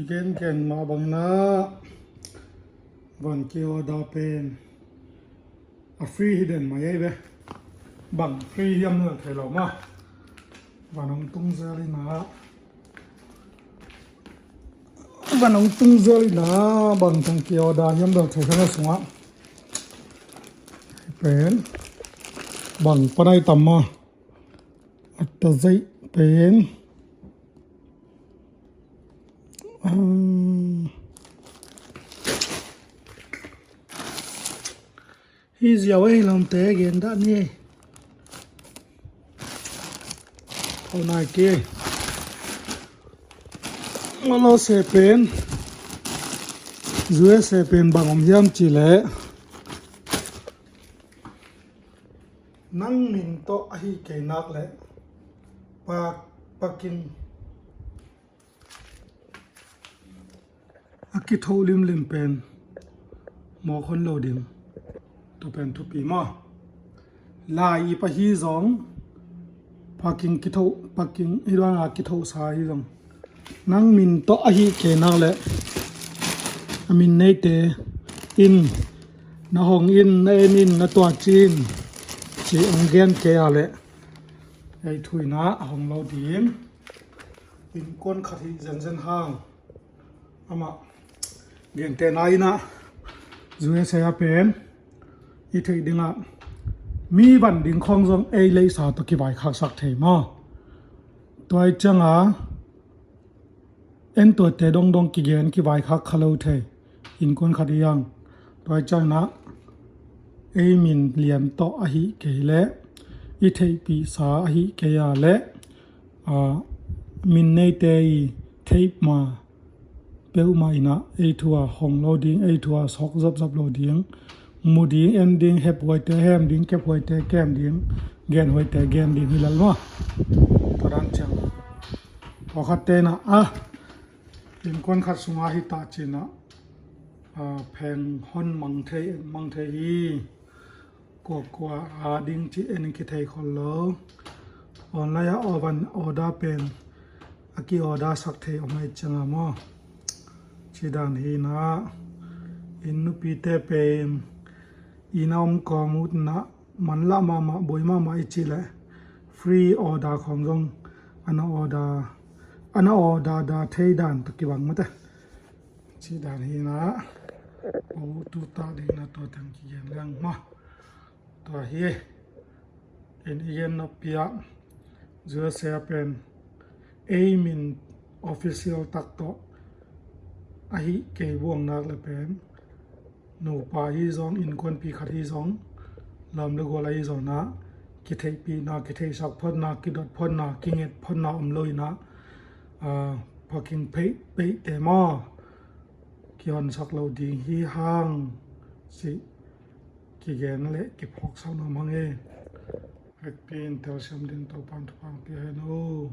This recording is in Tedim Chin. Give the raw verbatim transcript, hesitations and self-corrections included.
Gen gen mah bangin ah van ki-order pen a free hi den mah ei ve. Bang free hiam lel thei lo mah. Van hong tung zel in ah, van hong tung zel in ah, bang teng ki-order hiam lel thei kha na sungah pen bang panai tam mah. A ta zei pen hi ziau ei lamte gen dah ni ei. Tho nai kei. Ngolo se pen, U S A pen bang om hiam ci leh, nang min tawh ahi kei nak leh pa, pakin a kithoh limlim pen mawk hon lo ding. Tu pen thupi maw? Lai i pa hi zong, pakin kithoh, pakin i luanga kithohsa hi zong, nang min tawh ahi kei nak leh a min neite in na hong in, na en in, na tuaci in ci hong gen kei a leh ei thu in ah a hong lo ding. Innkuan khat hi zenzen hang. Amah gentehna in ah U S A a pen i theih dingah mi van ding khawng zong ei leisa tawh kivaikhaksak thei maw? Tua i cianga en tuate dongdong kigen kivaikhak kha lo thei. Innkuan khat i ang. Tua i ciangin ah ei min lian tawh ahi kei leh, i theihpihsa ahi kei a leh, a, min neite i theih ma peuhmah in ah ei thu a hong lo ding, ei thu a sok zapzap lo ding, mu ding, en ding, hep huaite hem ding, kep huaite kem ding, gen huaite gen ding hi lel maw? Tua dan ciang pawlkhatte in ah, a, innkuan khat sungah hi ta ci-in ah, a, pheng hon mang thei, mang thei hi. Kuakua a ding cih en kithei khol lo. Online ah van order pen a ki-order sak thei om ahih cianga maw? Ci dan hi in ah, inn nupite pen inn a om kawm uh in ah manlah mahmah, buai mahmah i cih leh free order khawng zong a na order, a na order da thei dan tawh kibang mate. Ci dan hi in ah, o tu ta ding in ah tua teng kigen leng maw? Tua hi. En i gen noppi ah U S A pen ei min official tak tawh ahi kei buang nak leh pen nupa hi zong, innkuanpi khat hi zong, lam le gual ahi zong in ah kitheihpihna, kitheihsak photna, kidot photna, kinget photna om lo in ah, a, pakin phei, phei te maw? Kihonsak lo ding hi hang cih kigen leh kiphawksak nuam hang e. Vekpi in telsiam ding Topa'n thupha pia hen aw.